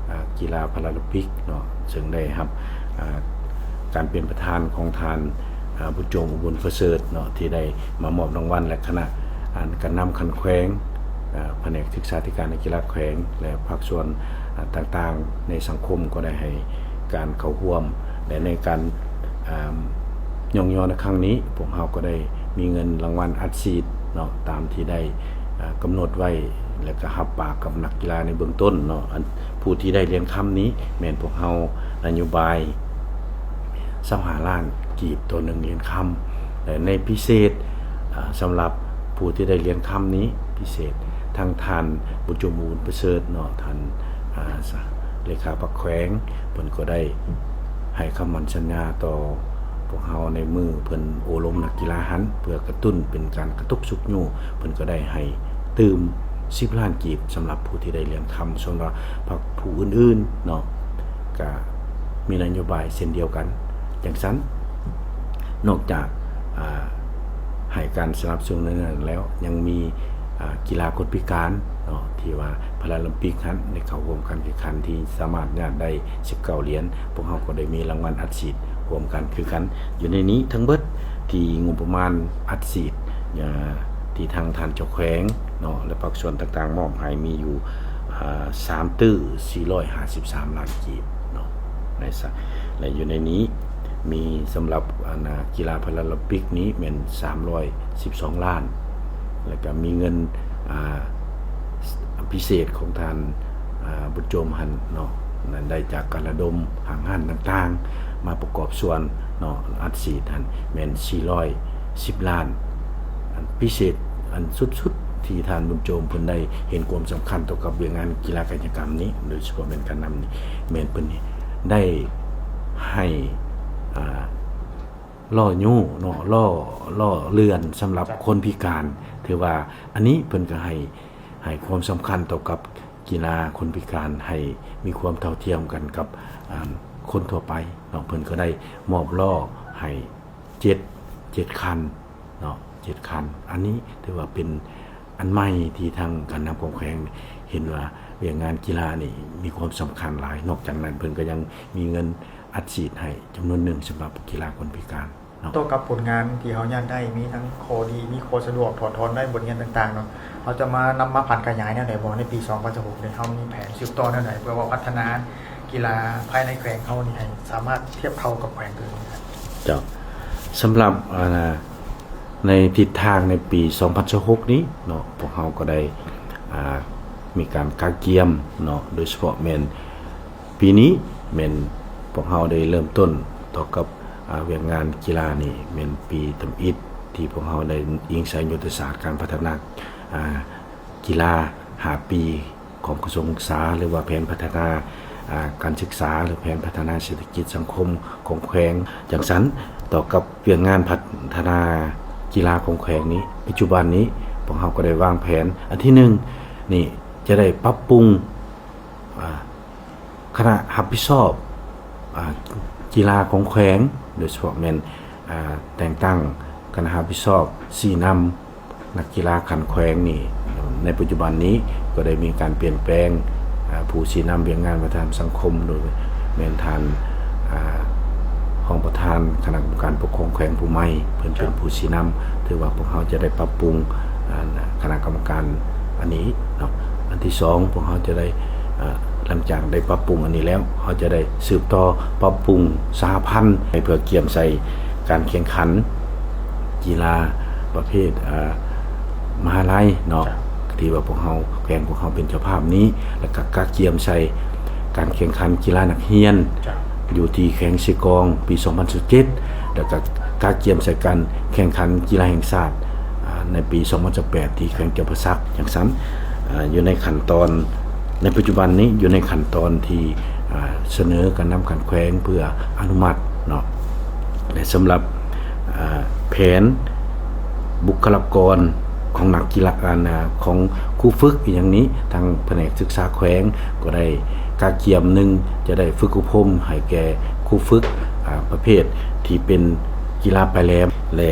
ອ່າ ກິລາພາຣາລິມປິກເນາະ ເຊິ່ງໄດ້ຮັບ ອ່າ ການເປັນປະທານຂອງທ່ານ ອາ ບຸນໂຈມ ອຸບົນປະເສີດເນາະ ທີ່ໄດ້ມາມອບລາງວັນ ແລະ ຄະນະ ອັນ ການນຳຂັ້ນແຂວງ ອາ ພະແນກສຶກສາທິການ ແລະ ກິລາແຂວງ ແລະ ພາກສ່ວນ ອາ ຕ່າງໆໃນສັງຄົມກໍໄດ້ໃຫ້ການເຂົ້າຮ່ວມ ແລະ ໃນການ ອາ ຍ້ອງຍໍໃນຄັ້ງນີ້ ພວກເຮົາກໍໄດ້ມີເງິນລາງວັນອັດສີດເນາະ ຕາມທີ່ໄດ້ ອາ ກຳນົດໄວ້ ແລະ ກໍຮັບປາກກັບນັກກິລາໃນເບື້ອງຕົ້ນເນາະ. ອັນ ຜູ້ທີ່ໄດ້ຫຼຽນຄຳນີ້ແມ່ນພວກເຮົານະໂຍບາຍ ຊາວຫ້າລ້ານກີບຕໍ່ໜຶ່ງຫຼຽນຄຳ ແລະ ໃນພິເສດ ອາ ສຳລັບຜູ້ທີ່ໄດ້ຫຼຽນຄຳນີ້ພິເສດ ທາງທ່ານ ບຸນໂຈມ ອຸບົນປະເສີດເນາະ ທ່ານ ອາ ເລຂາພັກແຂວງ ເພິ່ນກໍໄດ້ໃຫ້ຄຳໝັ້ນສັນຍາຕໍ່ພວກເຮົາໃນມື້ເພິ່ນໂອ້ລົມນັກກິລາຫັ້ນ ເພື່ອກະຕຸ້ນເປັນການກະຕຸກຊຸກຍູ້ ເພິ່ນກໍໄດ້ໃຫ້ຕື່ມສິບລ້ານກີບ ສຳລັບຜູ້ທີ່ໄດ້ຫຼຽນຄຳ. ສ່ວນວ່າພັກຜູ້ອື່ນໆເນາະ ກະມີນະໂຍບາຍເຊັ່ນດຽວກັນ. ຈັ່ງຊັ້ນ ນອກຈາກ ອາ ໃຫ້ການສະໜັບສະໜູນໃນນັ້ນແລ້ວ ຍັງມີ ອາ ກິລາຄົນພິການເນາະ ທີ່ວ່າພາຣາລິມປິກຫັ້ນ ໄດ້ເຂົ້າຮ່ວມການແຂ່ງຂັນ ທີ່ສາມາດຍາດໄດ້ສິບເກົ້າຫຼຽນ ພວກເຮົາກໍໄດ້ມີລາງວັນອັດສີດຮ່ວມກັນຄືກັນ. ຢູ່ໃນນີ້ທັງເບິດທີ່ງົບປະມານອັດສີດ ອາ ທີ່ທາງທ່ານເຈົ້າແຂວງເນາະ ແລະ ພາກສ່ວນຕ່າງໆມອບໃຫ້ມີຢູ່ ອາ ສາມຕື້ສີ່ຮ້ອຍຫ້າສິບສາມລ້ານກີບເນາະ ໃນສະ ແລະ ຢູ່ໃນນີ້ມີສຳລັບ ອັນ ອາ ກິລາພາຣາລິມປິກນີ້ແມ່ນສາມຮ້ອຍສິບສອງລ້ານ ແລ້ວກໍມີເງິນ ອາ ພິເສດຂອງທ່ານ ອາ ບຸນໂຈມຫັ້ນເນາະ ນັ້ນໄດ້ຈາກການລະດົມຫ້າງຮ້ານຕ່າງໆ ມາປະກອບສ່ວນເນາະ ອັດສີດຫັ້ນແມ່ນສີ່ຮ້ອຍສິບລ້ານ. ອັນພິເສດ ອັນສຸດໆ ທີ່ທ່ານບຸນໂຈມເພິ່ນໄດ້ເຫັນຄວາມສຳຄັນຕໍ່ກັບວຽກງານກິລາກາຍະກຳນີ້ ໂດຍສະເພາະແມ່ນການນຳນີ້ ແມ່ນເພິ່ນໄດ້ໃຫ້ ອາ ລໍ້ຍູ້ເນາະ ລໍ້ ລໍ້ເລື່ອນສຳລັບຄົນພິການ ຖືວ່າອັນນີ້ເພິ່ນກໍໃຫ້ ໃຫ້ຄວາມສຳຄັນຕໍ່ກັບກິລາຄົນພິການ ໃຫ້ມີຄວາມເທົ່າທຽມກັນກັບ ອາ ຄົນທົ່ວໄປເນາະ. ເພິ່ນກໍໄດ້ມອບລໍ້ໃຫ້ເຈັດ ເຈັດຄັນເນາະ ເຈັດຄັນ. ອັນນີ້ຖືວ່າເປັນອັນໃໝ່ທີ່ທາງການນຳຂອງແຂວງເຫັນວ່າວຽກງານກິລານີ້ມີຄວາມສຳຄັນຫຼາຍ. ນອກຈາກນັ້ນເພິ່ນກໍຍັງມີເງິນອັດສີດໃຫ້ຈຳນວນໜຶ່ງສຳລັບກິລາຄົນພິການເນາະ. ຕໍ່ກັບຜົນງານທີ່ເຮົາຍາກໄດ້ ມີທັງຂໍ້ດີ ມີຂໍ້ສະດວກ ຖອດຖອນໄດ້ບົດຮຽນຕ່າງໆເນາະ ເຮົາຈະມານຳມາຜັນຂະຫຍາຍແນວໃດບໍ່ ໃນປີສອງພັນຊາວຫົກນີ້ ເຮົາມີແຜນສືບຕໍ່ແນວໃດ ເພື່ອວ່າພັດທະນາກິລາພາຍໃນແຂວງເຮົານີ້ໃຫ້ສາມາດທຽບເທົ່າກັບແຂວງອື່ນໄດ້? ເຈົ້າ ສຳລັບ ອາ ໃນທິດທາງໃນປີສອງພັນຊາວຫົກນີ້ເນາະ ພວກເຮົາກໍໄດ້ ອາ ມີການກະກຽມເນາະ ໂດຍສະເພາະແມ່ນປີນີ້ແມ່ນພວກເຮົາໄດ້ເລີ່ມຕົ້ນຕໍ່ກັບ ອາ ວຽກງານກິລານີ້ແມ່ນປີທຳອິດ ທີ່ພວກເຮົາໄດ້ອີງໃສ່ຍຸດທະສາດການພັດທະນາ ອາ ກິລາຫ້າປີ ຂອງກະຊວງສຶກສາ ຫຼືວ່າແຜນພັດທະນາ ອາ ການສຶກສາ ຫຼືແຜນພັດທະນາເສດຖະກິດສັງຄົມຂອງແຂວງ. ຈັ່ງຊັ້ນ ຕໍ່ກັບວຽກງານພັດທະນາກິລາຂອງແຂວງນີ້ ປັດຈຸບັນນີ້ພວກເຮົາກໍໄດ້ວາງແຜນ ອັນທີໜຶ່ງນີ້ຈະໄດ້ປັບປຸງ ອາ ຄະນະຮັບຜິດຊອບ ອາ ກິລາຂອງແຂວງ ໂດຍສະເພາະແມ່ນ ອາ ແຕ່ງຕັ້ງຄະນະຮັບຜິດຊອບຊີ້ນຳ ນັກກິລາຂັ້ນແຂວງນີ້ ໃນປັດຈຸບັນນີ້ກໍໄດ້ມີການປ່ຽນແປງ ອາ ຜູ້ຊີ້ນຳວຽກງານວັດທະນະທຳສັງຄົມ ໂດຍແມ່ນທ່ານ ອາ ຮອງປະທານຄະນະກຳມະການປົກຄອງແຂວງຜູ້ໃໝ່ ເພິ່ນເປັນຜູ້ຊີ້ນຳ. ຖືວ່າພວກເຮົາຈະໄດ້ປັບປຸງ ອາ ຄະນະກຳມະການອັນນີ້ເນາະ. ອັນທີສອງ ພວກເຮົາຈະໄດ້ ອາ ຫຼັງຈາກໄດ້ປັບປຸງອັນນີ້ແລ້ວ ເຮົາຈະໄດ້ສືບຕໍ່ປັບປຸງສະຫະພັນ ໃຫ້ເພື່ອກຽມໃສ່ການແຂ່ງຂັນ ກິລາປະເພດ ອາ ມະຫາໄລເນາະ ທີ່ວ່າພວກເຮົາ ແຂວງພວກເຮົາເປັນເຈົ້າພາບນີ້ ແລ້ວກະກະກຽມໃສ່ການແຂ່ງຂັນກິລານັກຮຽນ ຢູ່ທີ່ແຂວງເຊກອງປີສອງພັນຊາວເຈັດ ແລ້ວກະກະກຽມໃສ່ການແຂ່ງຂັນກິລາແຫ່ງຊາດ ອາ ໃນປີສອງພັນຊາວແປດ ທີ່ແຂວງຈຳປາສັກ. ຈັ່ງຊັ້ນ ອາ ຢູ່ໃນຂັ້ນຕອນ ໃນປັດຈຸບັນນີ້ຢູ່ໃນຂັ້ນຕອນທີ່ ອາ ສະເໜີການນຳຂັ້ນແຂວງເພື່ອອະນຸມັດເນາະ ແລະ ສຳລັບ ອາ ແຜນບຸກຄະລາກອນຂອງນັກກິລາ ອັນ ອາ ຂອງຄູຝຶກອີ່ຫຍັງນີ້ ທາງພະແນກສຶກສາແຂວງກໍໄດ້ກະກຽມ ໜຶ່ງ ຈະໄດ້ຝຶກອົບຮົມໃຫ້ແກ່ຄູຝຶກ ອາ ປະເພດທີ່ເປັນກິລາປາຍແຫຼມ ແລະ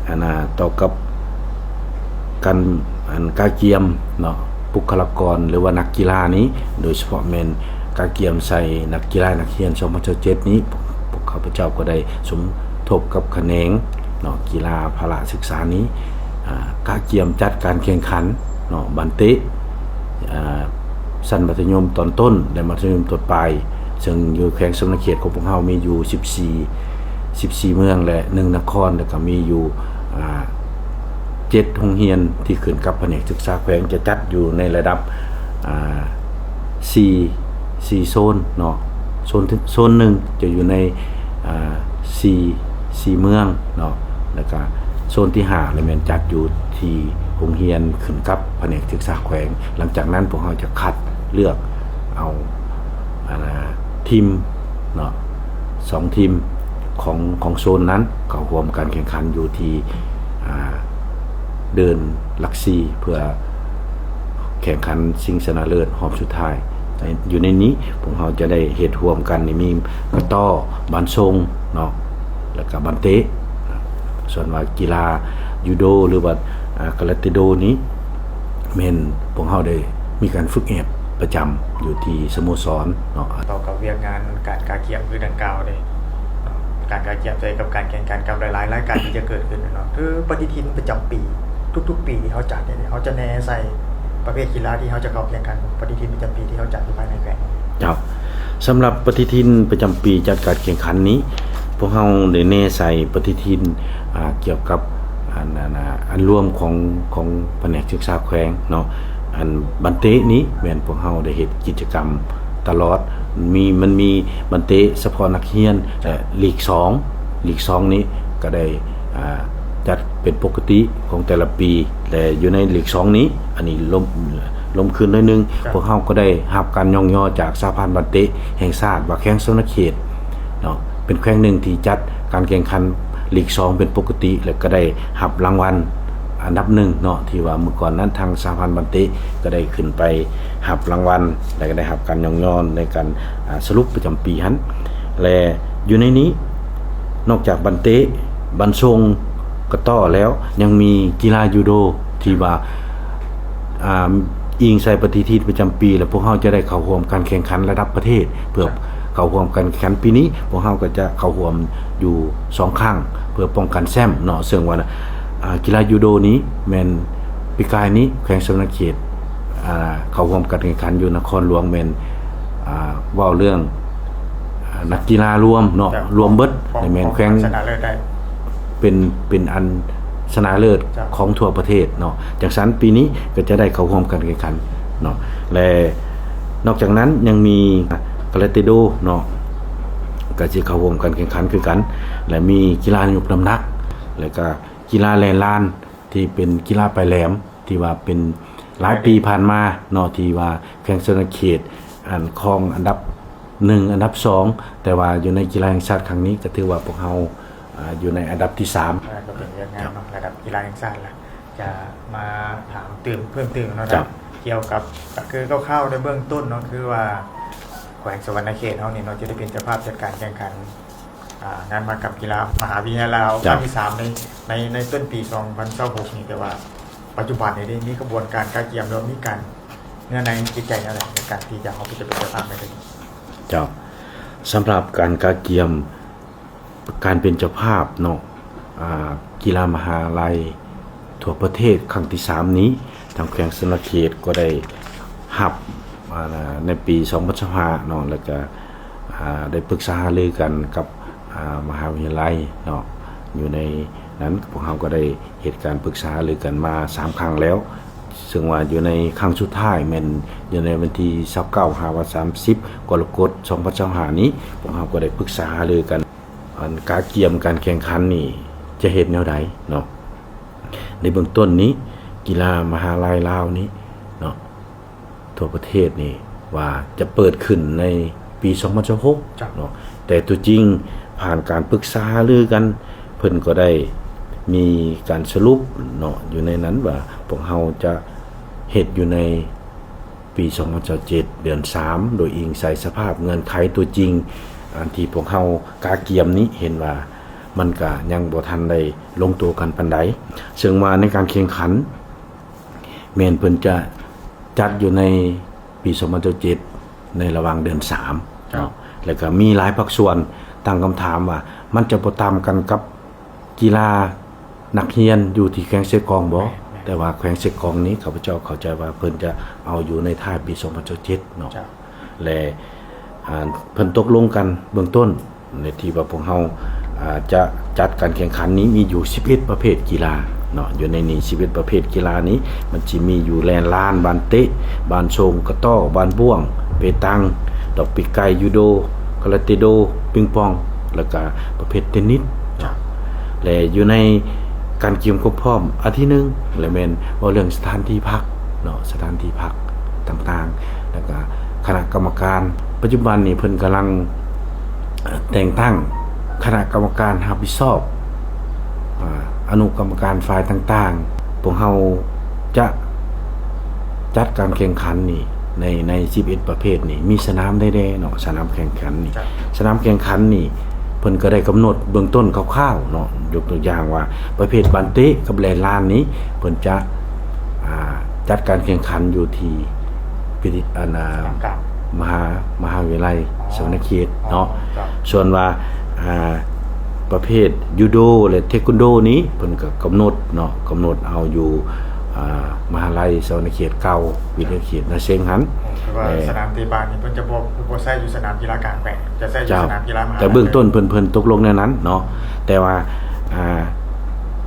ອັນ ອາ ຕໍ່ກັບ ການ ອັນ ກະກຽມເນາະ ບຸກຄະລາກອນ ຫຼືວ່ານັກກິລານີ້ ໂດຍສະເພາະແມ່ນກະກຽມໃສ່ນັກກິລານັກຮຽນສອງພັນຊາວເຈັດນີ້ ພວກ ພວກຂ້າພະເຈົ້າກໍໄດ້ສົມ ທົບກັບຂະແໜງເນາະ ກິລາພະລະສຶກສານີ້ ອາ ກະກຽມຈັດການແຂ່ງຂັນເນາະ ບານເຕະ ອາ ຊັ້ນມັດທະຍົມຕອນຕົ້ນ ແລະ ມັດທະຍົມຕົ້ນປາຍ ເຊິ່ງຢູ່ແຂວງສະຫວັນນະເຂດຂອງພວກເຮົາມີຢູ່ສິບສີ່ ສິບສີ່ເມືອງ ແລະ ໜຶ່ງນະຄອນ ແລ້ວກໍມີຢູ່ ອາ ເຈັດໂຮງຮຽນທີ່ຂຶ້ນກັບພະແນກສຶກສາແຂວງ ຈະຈັດຢູ່ໃນລະດັບ ອາ ສີ່ ສີ່ໂຊນເນາະ ໂຊນ ໂຊນໜຶ່ງຈະຢູ່ໃນ ອາ ສີ່ ສີ່ເມືອງເນາະ ແລ້ວກະໂຊນທີຫ້າລະແມ່ນຈັດຢູ່ທີ່ໂຮງຮຽນຂຶ້ນກັບພະແນກສຶກສາແຂວງ. ຫຼັງຈາກນັ້ນພວກເຮົາຈະຄັດເລືອກເອົາ ອາ ທີມເນາະ ສອງທີມຂອງ ຂອງໂຊນນັ້ນເຂົ້າຮ່ວມການແຂ່ງຂັນຢູ່ທີ່ ອາ ເດີ່ນຫຼັກສີ່ ເພື່ອແຂ່ງຂັນຊິງຊະນະເລີດຮອບສຸດທ້າຍ. ໃນ ຢູ່ໃນນີ້ພວກເຮົາຈະໄດ້ເຮັດຮ່ວມກັນນີ້ມີກະຕໍ້ ບ້ານຊົງເນາະ ແລ້ວກະບານເຕະ. ສ່ວນວ່າກິລາຢູໂດ ຫຼືວ່າ ອາ ກາລາເຕໂດນີ້ ແມ່ນພວກເຮົາໄດ້ມີການຝຶກແອບປະຈຳຢູ່ທີ່ສະໂມສອນເນາະ. ຕໍ່ກັບວຽກງານການກະກຽມຄືດັ່ງກ່າວເດ້ ການກະກຽມໃສ່ກັບການແຂ່ງຂັນກັບຫຼາຍໆລາຍການທີ່ຈະເກີດຂຶ້ນເນາະ ຄືປະຕິທິນປະຈຳປີ ທຸກໆປີທີ່ເຮົາຈັດນີ້ ເຮົາຈະແນໃສ່ປະເພດກິລາທີ່ເຮົາຈະເຂົ້າແຂ່ງຂັນ ປະຕິທິນປະຈຳປີທີ່ເຮົາຈັດຢູ່ພາຍໃນແຂວງ. ເຈົ້າ ສຳລັບປະຕິທິນປະຈຳປີຈັດການແຂ່ງຂັນນີ້ ພວກເຮົາໄດ້ແນໃສ່ປະຕິທິນ ອາ ກ່ຽວກັບ ອັນ ອັນ ອັນລວມຂອງ ຂອງພະແນກສຶກສາແຂວງເນາະ. ອັນບານເຕະນີ້ແມ່ນພວກເຮົາໄດ້ເຮັດກິດຈະກຳຕະຫຼອດ ມີ ມັນມີບານເຕະສະເພາະນັກຮຽນ ແລະ ລີກສອງ ລີກສອງນີ້ກໍໄດ້ ອາ ຈັດເປັນປົກກະຕິຂອງແຕ່ລະປີ ແລະ ຢູ່ໃນລີກສອງນີ້ ອັນນີ້ລົງ ລົງຂຶ້ນໜ້ອຍໜຶ່ງ ເຈົ້າ ພວກເຮົາກໍໄດ້ຮັບການຍ້ອງຍໍຈາກສະຫະພັນບານເຕະແຫ່ງຊາດວ່າແຂວງສະຫວັນນະເຂດເນາະ ເປັນແຂວງໜຶ່ງທີ່ຈັດການແຂ່ງຂັນ ລີກສອງເປັນປົກກະຕິ ແລະ ກໍໄດ້ຮັບລາງວັນອັນດັບໜຶ່ງເນາະ ທີ່ວ່າມື້ກ່ອນນັ້ນທາງສະຫະພັນບານເຕະກໍໄດ້ຂຶ້ນໄປຮັບລາງວັນ ແລະ ກໍໄດ້ຮັບການຍ້ອງຍໍໃນການ ອາ ສະຫຼຸບປະຈຳປີຫັ້ນ. ແລະ ຢູ່ໃນນີ້ ນອກຈາກບານເຕະ ບານຊົງ ກະຕໍ້ແລ້ວ ຍັງມີກິລາຢູໂດ ທີ່ວ່າ ອາ ອີງໃສ່ປະຕິທິນປະຈຳປີ ແລະ ພວກເຮົາຈະໄດ້ເຂົ້າຮ່ວມການແຂ່ງຂັນລະດັບປະເທດ ເພື່ອເຂົ້າຮ່ວມການແຂ່ງຂັນ. ປີນີ້ພວກເຮົາກໍຈະເຂົ້າຮ່ວມຢູ່ສອງຄັ້ງ ເພື່ອປ້ອງກັນແຊ້ມເນາະ ເຊິ່ງວ່າ ອາ ກິລາຢູໂດນີ້ແມ່ນປີກາຍນີ້ແຂວງສະຫວັນນະເຂດ ອາ ເຂົ້າຮ່ວມການແຂ່ງຂັນຢູ່ນະຄອນຫຼວງແມ່ນ ອາ ເວົ້າເລື່ອງ ອາ ນັກກິລາລວມເນາະ ເຈົ້າ ລວມເບິດ ຂອງ ແມ່ນ ຂອງແຂວງ ຊະນະເລີດໄດ້ ເປັນ ເປັນອັນຊະນະເລີດ ເຈົ້າ ຂອງທົ່ວປະເທດເນາະ. ຈັ່ງຊັ້ນປີນີ້ກໍຈະໄດ້ເຂົ້າຮ່ວມການແຂ່ງຂັນເນາະ ແລະ ນອກຈາກນັ້ນຍັງມີກາລາເຕໂດເນາະ ກໍຊິເຂົ້າຮ່ວມການແຂ່ງຂັນຄືກັນ ແລະ ມີກິລາຍົກນ້ຳໜັກ ແລະ ກໍກິລາແລ່ນລານ ທີ່ເປັນກິລາປາຍແຫຼມ ທີ່ວ່າເປັນຫຼາຍປີຜ່ານມາເນາະ ທີ່ວ່າແຂວງສະຫວັນນະເຂດ ອັນຄອງອັນດັບໜຶ່ງ ອັນດັບສອງ ແຕ່ວ່າຢູ່ໃນກິລາແຫ່ງຊາດຄັ້ງນີ້ ກໍຖືວ່າພວກເຮົາ ອາ ຢູ່ໃນອັນດັບທີສາມ. ກໍເປັນວຽກງານເນາະ ລະດັບກິລາແຫ່ງຊາດລະ ຈະມາຖາມຕື່ມ ເພີ່ມຕື່ມເນາະ ກ່ຽວກັບ ກໍຄືຄ່າວໆໃນເບື້ອງຕົ້ນເນາະ ຄືວ່າແຂວງສະຫວັນນະເຂດເຮົານີ້ເນາະ ຈະໄດ້ເປັນເຈົ້າພາບຈັດການແຂ່ງຂັນ ອາ ງານມະຫະກຳກິລາມະຫາວິທະຍາໄລລາວ ຄັ້ງທີສາມ ໃນ ໃນ ໃນຕົ້ນປີສອງພັນຊາວຫົກນີ້ ແຕ່ວ່າປັດຈຸບັນນີ້ໄດ້ມີຂະບວນການກະກຽມ ຫຼືມີການເນື້ອໃນຈິດໃຈແນວໃດ ໃນການທີ່ຈະ ເຮົາຈະເປັນເຈົ້າພາບໃນເທື່ອນີ້? ເຈົ້າ ສຳລັບການກະກຽມ ການເປັນເຈົ້າພາບເນາະ ອາ ກິລາມະຫາໄລທົ່ວປະເທດຄັ້ງທີສາມນີ້ ທາງແຂວງສະຫວັນນະເຂດກໍໄດ້ຮັບ ອາ ໃນປີສອງພັນຊາວຫ້າເນາະ ແລ້ວກະ ອາ ໄດ້ປຶກສາຫາລືກັນກັບ ອາ ມະຫາວິທະຍາໄລເນາະ ຢູ່ໃນນັ້ນພວກເຮົາກໍໄດ້ເຮັດການປຶກສາຫາລືກັນມາສາມຄັ້ງແລ້ວ ເຊິ່ງວ່າຢູ່ໃນຄັ້ງສຸດທ້າຍແມ່ນຢູ່ໃນວັນທີຊາວເກົ້າ ຫາວັນທີສາມສິບ ກໍລະກົດ ສອງພັນຊາວຫ້ານີ້ ພວກເຮົາກໍໄດ້ປຶກສາຫາລືກັນ ອັນກະກຽມການແຂ່ງຂັນນີ້ຈະເຮັດແນວໃດເນາະ. ໃນເບື້ອງຕົ້ນນີ້ ກິລາມະຫາໄລລາວນີ້ເນາະ ທົ່ວປະເທດນີ້ວ່າຈະເປີດຂຶ້ນໃນປີສອງພັນຊາວຫົກເນາະ ແຕ່ຕົວຈິງຜ່ານການປຶກສາຫາລືກັນ ເພິ່ນກໍໄດ້ມີການສະຫຼຸບເນາະ ຢູ່ໃນນັ້ນວ່າພວກເຮົາຈະເຮັດຢູ່ໃນ ປີສອງພັນຊາວເຈັດ ເດືອນສາມ ໂດຍອີງໃສ່ສະພາບເງື່ອນໄຂຕົວຈິງ ອັນທີ່ພວກເຮົາກະກຽມນີ້ ເຫັນວ່າມັນກະຍັງບໍ່ທັນໄດ້ລົງຕົວກັນປານໃດ ເຊິ່ງວ່າໃນການແຂ່ງຂັນ ແມ່ນເພິ່ນຈະຈັດຢູ່ໃນປີສອງພັນຊາວເຈັດ ໃນລະຫວ່າງເດືອນສາມເນາະ ແລ້ວກະມີຫຼາຍພາກສ່ວນຕັ້ງຄຳຖາມວ່າ ມັນຈະບໍ່ຕ່ຳກັນກັບກິລານັກຮຽນຢູ່ທີ່ແຂວງເຊກອງບໍ? ແມ່ນໆ ແຕ່ວ່າແຂວງເຊກອງນີ້ ຂ້າພະເຈົ້າເຂົ້າໃຈວ່າເພິ່ນຈະເອົາຢູ່ໃນທ້າຍປີສອງພັນຊາວເຈັດເນາະ ເຈົ້າ ແລະ ອ່າ ເພິ່ນຕົກລົງກັນເບື້ອງຕົ້ນ ໃນທີ່ວ່າພວກເຮົາ ອ່າ ຈະຈັດການແຂ່ງຂັນນີ້ມີຢູ່ສິບເອັດປະເພດກິລາເນາະ. ຢູ່ໃນນີ້ສິບເອັດປະເພດກິລານີ້ ມັນຊິມີຢູ່ແລ່ນລານ, ບານເຕະ, ບານສົ່ງ, ກະຕໍ້, ບານບ້ວງ, ເປຕັງ, ດອກປີກໄກ່, ຢູໂດ, ກາລາເຕໂດ, ປິງປອງ ແລ້ວກະປະເພດເຕນນິດເນາະ. ແລະ ຢູ່ໃນການກຽມຄວາມພ້ອມອັນທີໜຶ່ງ ແລະ ແມ່ນເວົ້າເລື່ອງສະຖານທີ່ພັກເນາະ, ສະຖານທີ່ພັກຕ່າງໆ ແລ້ວກະຄະນະກຳມະການ. ປັດຈຸບັນນີ້ເພິ່ນກຳລັງ ເອີ່ ແຕ່ງຕັ້ງຄະນະກຳມະການຮັບຜິດຊອບ ອາ ອະນຸກຳມະການຝ່າຍຕ່າງໆ. ພວກເຮົາຈະຈັດການແຂ່ງຂັນນີ້ ໃນ ໃນສິບເອັດປະເພດນີ້ ມີສະໜາມໃດແດ່ເນາະ? ສະໜາມແຂ່ງຂັນນີ້ ສະໜາມແຂ່ງຂັນນີ້ ເພິ່ນກໍໄດ້ກຳນົດເບື້ອງຕົ້ນຄ່າວໆເນາະ. ຍົກຕົວຢ່າງວ່າ ປະເພດບານເຕະກັບແລ່ນລານນີ້ ເພິ່ນຈະ ອ່າ ຈັດການແຂ່ງຂັນຢູ່ທີ່ ພິ ອັນ ອ່າ ສະໜາມກາງ ມະຫາ ມະຫາວິທະຍາໄລ ອໍ ສະຫວັນນະເຂດເນາະ. ອໍ ເຈົ້າ. ສ່ວນວ່າ ອ່າ ປະເພດຢູໂດ ແລະ ເທຄວັນໂດນີ້ ເພິ່ນກໍກຳນົດເນາະ, ກຳນົດເອົາຢູ່ ອ່າ ມະຫາໄລສະຫວັນນະເຂດເກົ່າ ວິທະຍາເຂດນາເຊັງຫັ້ນ. ອໍ ຄືວ່າ ແລະ ສະໜາມເຕະບານນີ້ເພິ່ນຈະບໍ່ ບໍ່ໃຊ້ຢູ່ສະໜາມກິລາກາງແຂວງ, ຈະໃຊ້ຢູ່ ເຈົ້າ ສະໜາມກິລາມະຫາວິທະຍາໄລ. ແຕ່ເບື້ອງຕົ້ນເພິ່ນ ເພິ່ນຕົກລົງແນວນັ້ນເນາະ. ແຕ່ວ່າ ອ່າ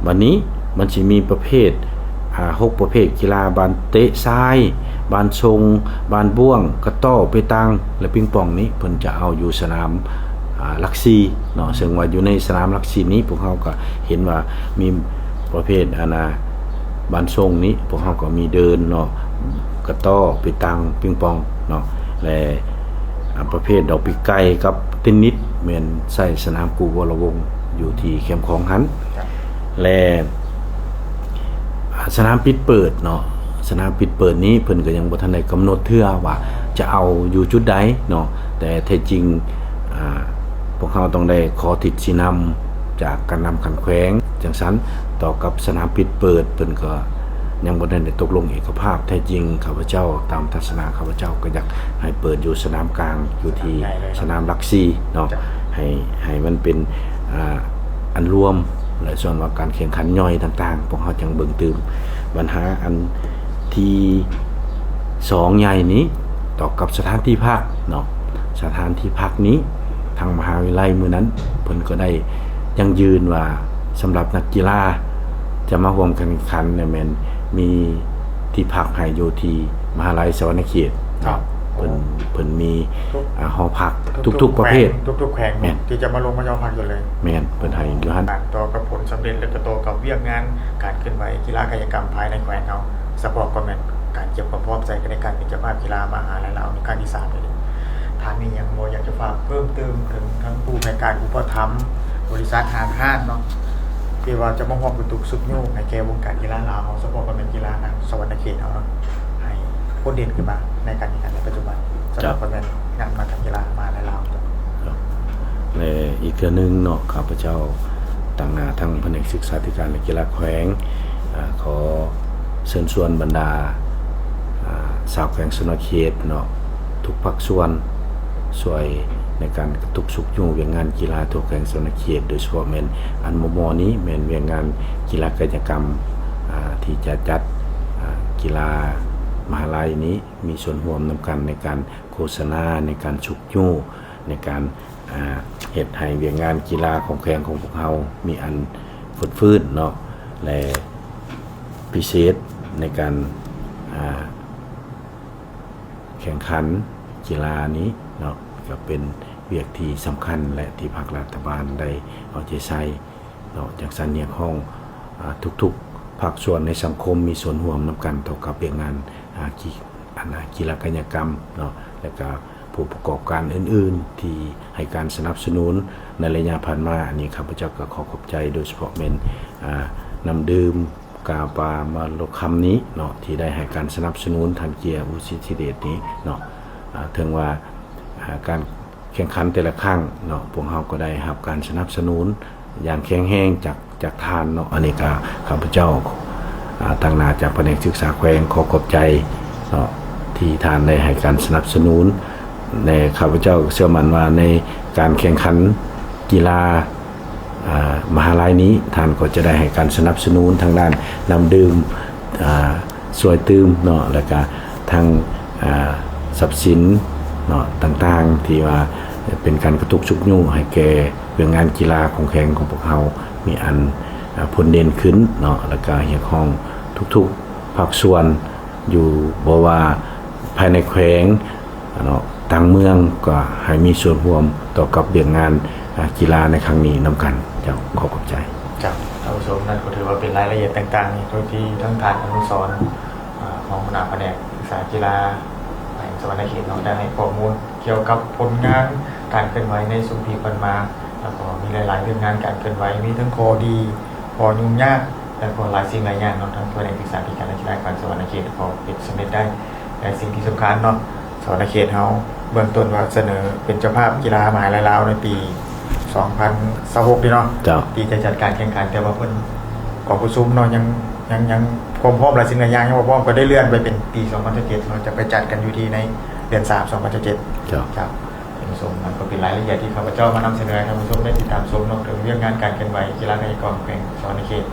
ບັດນີ້ມັນຊິມີປະເພດ ອ່າ ຫົກປະເພດກິລາ ບານເຕະຊາຍ, ບານສົ່ງ, ບານບ້ວງ, ກະຕໍ້, ເປຕັງ ແລະ ປິງປອງນີ້ ເພິ່ນຈະເອົາຢູ່ສະໜາມ ອ່າ ຫຼັກສີ່ເນາະ. ເຊິ່ງວ່າຢູ່ໃນສະໜາມຫຼັກສີ່ນີ້ ພວກເຮົາກໍເຫັນວ່າມີປະເພດ ອັນນ່າ ບານສົ່ງນີ້ ພວກເຮົາກໍມີເດີ່ນເນາະ, ກະຕໍ້, ເປຕັງ, ປິງປອງເນາະ ແລະ ອ່າ ປະເພດດອກປີກໄກ່ກັບເຕນນິດ ແມ່ນໃຊ້ສະໜາມກູວໍລະວົງຢູ່ທີ່ແຄມຂອງຫັ້ນ. ແລະ ສະໜາມປິດເປີດເນາະ, ສະໜາມປິດເປີດນີ້ເພິ່ນກໍຍັງບໍ່ທັນໄດ້ກຳນົດເທື່ອວ່າຈະເອົາຢູ່ຈຸດໃດເນາະ, ແຕ່ແທ້ຈິງ ອ່າ ພວກເຮົາຕ້ອງໄດ້ຂໍທິດຊີ້ນຳຈາກການນຳຂັ້ນແຂວງຈັ່ງຊັ້ນ. ຕໍ່ກັບສະໜາມປິດເປີດ ເພິ່ນກໍຍັງບໍ່ໄດ້ຕົກລົງເອກະພາບ. ແທ້ຈິງຂ້າພະເຈົ້າ ຕາມທັດສະນະຂ້າພະເຈົ້າ ກໍຢາກໃຫ້ເປີດຢູ່ສະໜາມກາງ ຢູ່ທີ່ສະໜາມຫຼັກສີ່ເນາະ, ໃຫ້ ໃຫ້ມັນເປັນ ອ່າ ອັນລວມ ແລະ ສ່ວນວ່າການແຂ່ງຂັນຍ່ອຍຕ່າງໆ ພວກເຮົາຈັ່ງເບິ່ງຕື່ມ. ບັນຫາອັນທີສອງໃຫຍ່ນີ້ ຕໍ່ກັບສະຖານທີ່ພັກເນາະ, ສະຖານທີ່ພັກນີ້ ທາງມະຫາວິທະຍາໄລມື້ນັ້ນ ເພິ່ນກໍໄດ້ຢັ້ງຢືນວ່າ ສຳລັບນັກກິລາຈະມາຮ່ວມການແຂ່ງຂັນນີ້ ແມ່ນມີທີ່ພັກໃຫ້ຢູ່ທີ່ມະຫາໄລສະຫວັນນະເຂດເນາະ. ເພິ່ນ ເພິ່ນມີ ອ່າ ຫໍພັກທຸກໆປະເພດ ທຸກໆແຂວງ ແມ່ນ ທີ່ຈະມາລົງມາເຈົ້າພັກຢູ່ເລີຍ. ແມ່ນ ເພິ່ນໃຫ້ຢູ່ຫັ້ນ. ຕໍ່ກັບຜົນສຳເລັດ ແລະ ກໍຕໍ່ກັບວຽກງານການເຄື່ອນໄຫວກິລາກາຍະກຳພາຍໃນແຂວງເຮົາ ສະເພາະກໍແມ່ນການກຽມຄວາມພ້ອມໃສ່ໃນການເປັນເຈົ້າພາບກິລາມະຫາໄລລາວໃນຄັ້ງທີສາມນີ້. ທ່ານມີຫຍັງບໍ່ຢາກຈະຝາກເພີ່ມເຕີມເຖິງທັງຜູ້ໃຫ້ການອຸປະຖຳ ບໍລິສັດຫ້າງຮ້ານເນາະ ທີ່ວ່າຈະມາຮ່ວມກະຕຸກຊຸກຍູ້ໃຫ້ແກ່ວົງການກິລາລາວເຮົາ ສະເພາະກໍແມ່ນກິລາທາງສະຫວັນນະເຂດເຮົາເນາະ ໃຫ້ໂດດເດັ່ນຂຶ້ນມາໃນການແຂ່ງຂັນໃນປັດຈຸບັນ ສະເພາະກໍແມ່ນງານມະຫາກິລາມະຫາໄລລາວ. ແລະ ອີກເທື່ອໜຶ່ງເນາະ ຂ້າພະເຈົ້າຕາງໜ້າທັງພະແນກສຶກສາທິການ ແລະ ກິລາແຂວງ ອາ ຂໍເຊີນຊວນບັນດາ ອາ ຊາວແຂວງສະຫວັນນະເຂດເນາະ ທຸກພາກສ່ວນ ຊ່ວຍໃນການກະຕຸກຊຸກຍູ້ວຽກງານກິລາທົ່ວແຂວງສະຫວັນນະເຂດ, ໂດຍສະເພາະແມ່ນອັນມໍ່ໆນີ້ແມ່ນວຽກງານກິລາກາຍະກຳ ອາ ທີ່ຈະຈັດ ອາ ກິລາມະຫາໄລນີ້ ມີສ່ວນຮ່ວມນຳກັນໃນການໂຄສະນາ, ໃນການຊຸກຍູ້, ໃນການ ອາ ເຮັດໃຫ້ວຽກງານກິລາຂອງແຂວງຂອງພວກເຮົາມີອັນຟົດຟື້ນເນາະ ແລະ ພິເສດໃນການ ອາ ແຂ່ງຂັນກິລານີ້ເນາະ ກໍເປັນວຽກທີ່ສຳຄັນ ແລະ ທີ່ພັກລັດຖະບານໄດ້ເອົາໃຈໃສ່ເນາະ. ຈັ່ງຊັ້ນຮຽກຮ້ອງ ອາ ທຸກໆພາກສ່ວນໃນສັງຄົມມີສ່ວນຮ່ວມນຳກັນຕໍ່ກັບວຽກງານ ອາ ກິ ອັນ ອາ ກິລາກາຍະກຳເນາະ ແລະ ກະ ຜູ້ປະກອບການອື່ນໆທີ່ໃຫ້ການສະໜັບສະໜູນໃນໄລຍະຜ່ານມາ. ອັນນີ້ຂ້າພະເຈົ້າກໍຂໍຂອບໃຈ ໂດຍສະເພາະແມ່ນ ອາ ນ້ຳດື່ມກາປາມະໂລຄຳນີ້ເນາະ ທີ່ໄດ້ໃຫ້ການສະໜັບສະໜູນທ່ານເກຍ ອຸສິດທິເດດນີ້ເນາະ. ອາ ເຖິງວ່າ ອາ ການແຂ່ງຂັນແຕ່ລະຄັ້ງເນາະ ພວກເຮົາກໍໄດ້ຮັບການສະໜັບສະໜູນ ຢ່າງແຂງແຮງຈາກ ຈາກທ່ານເນາະ. ອັນນີ້ກະຂ້າພະເຈົ້າ ອາ ຕາງໜ້າຈາກພະແນກສຶກສາແຂວງ ຂໍຂອບໃຈເນາະ ທີ່ທ່ານໄດ້ໃຫ້ການສະໜັບສະໜູນ ແລະ ຂ້າພະເຈົ້າເຊື່ອໝັ້ນວ່າໃນການແຂ່ງຂັນກິລາ ອ່າ ມະຫາໄລນີ້ ທ່ານກໍຈະໄດ້ໃຫ້ການສະໜັບສະໜູນທາງດ້ານນ້ຳດື່ມ ອ່າ ຊ່ວຍຕື່ມເນາະ ແລ້ວກະທັງ ອ່າ ຊັບສິນເນາະ ຕ່າງໆ ທີ່ວ່າເປັນການກະຕຸກຊຸກຍູ້ໃຫ້ແກ່ວຽກງານກິລາຂອງແຂວງຂອງພວກເຮົາ ມີອັນ ອ່າ ພົ້ນເດັ່ນຂຶ້ນເນາະ ແລ້ວກະຮຽກຮ້ອງທຸກໆ ພາກສ່ວນຢູ່ ບໍ່ວ່າພາຍໃນແຂວງເນາະ ຕ່າງເມືອງ ກໍໃຫ້ມີສ່ວນຮ່ວມຕໍ່ກັບວຽກງານ ອ່າ ກິລາໃນຄັ້ງນີ້ນຳກັນ. ເຈົ້າ ຂໍຂອບໃຈ. ເຈົ້າ ທ່ານຜູ້ຊົມ ນັ້ນກໍຖືວ່າເປັນລາຍລະອຽດຕ່າງໆ ທີ່ທາງທ່ານອະນຸສອນ ອ່າ ຮອງຫົວໜ້າພະແນກສຶກສາກິລາແຂວງສະຫວັນນະເຂດເນາະ ໄດ້ໃຫ້ຂໍ້ມູນກ່ຽວກັບຜົນງານການເຄື່ອນໄຫວໃນຊຸມປີຜ່ານມາ ແລ້ວກໍມີຫຼາຍໆວຽກງານການເຄື່ອນໄຫວ ມີທັງຂໍ້ດີ ຂໍ້ຫຍຸ້ງຍາກ ແລ້ວກໍຫຼາຍສິ່ງຫຼາຍຢ່າງເນາະ ທາງພະແນກສຶກສາທິການ ແລະ ກິລາແຂວງສະຫວັນນະເຂດກໍເຮັດສຳເລັດໄດ້. ແລະ ສິ່ງທີ່ສຳຄັນເນາະ ສະຫວັນນະເຂດເຮົາເບື້ອງຕົ້ນວ່າສະເໜີເປັນເຈົ້າພາບກິລາມະຫາໄລລາວໃນປີສອງພັນຊາວຫົກນີ້ເນາະ ເຈົ້າ ທີ່ຈະຈັດການແຂ່ງຂັນ ແຕ່ວ່າເພິ່ນກອງປະຊຸມເນາະ ຍັງ ຍັງ ຍັງຄວາມພ້ອມຫຼາຍສິ່ງຫຼາຍຢ່າງຍັງບໍ່ພ້ອມ ກໍໄດ້ເລື່ອນໄປເປັນປີສອງພັນຊາວເຈັດເນາະ ຈະໄປຈັດກັນຢູ່ທີ່ໃນເດືອນສາມ ສອງພັນຊາວເຈັດ. ເຈົ້າ ເຈົ້າ ທ່ານຜູ້ຊົມ ນັ້ນກໍເປັນລາຍລະອຽດທີ່ຂ້າພະເຈົ້າມານຳສະເໜີໃຫ້ທ່ານຜູ້ຊົມໄດ້ຕິດຕາມຊົມເນາະ ເຖິງວຽກງານການເຄື່ອນໄຫວກິລາກາຍະກຳແຂວງສະຫວັນນະເຂດ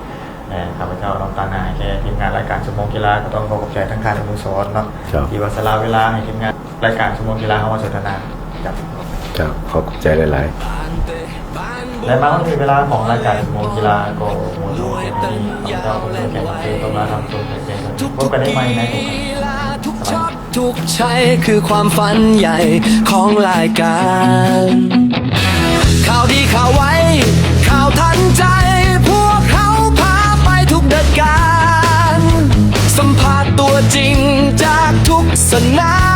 ແລະ ຂ້າພະເຈົ້ານ້ອງຕານາແກ່ທີມງານລາຍການຊົ່ວໂມງກິລາ ກໍຕ້ອງຂໍຂອບໃຈທາງທ່ານອະນຸສອນເນາະ ເຈົ້າ ທີ່ວ່າສະຫຼະເວລາໃຫ້ທີມງານລາຍການຊົ່ວໂມງກິລາເຮົາມາສົນທະນາ. ເຈົ້າ ເຈົ້າ ຂໍຂອບໃຈຫຼາຍໆ. ແລະ ມາຮອດເວລາຂອງລາຍການຊົ່ວໂມງກິລາກໍໝົດລົງເປັນທີ່ ຂ້າພະເຈົ້າ ຜູ້ດຳເນີນການນຳເຊີນ ຕ້ອງລາທ່ານຜູ້ຊົມໄປພຽງເທົ່ານີ້ ພົບກັນໄດ້ໃໝ່ໃນໂອກາດ ທຸກໄຊຄືຄວາມຝັນໃຫຍ່ຂອງລາຍການ ຂ່າວດີຂ່າວໄວ ຂ່າວທັນໃຈ ພວກເຮົາພາໄປທຸກເດີດການ ສຳພາດຕົວຈິງຈາກທຸກສະໜາມ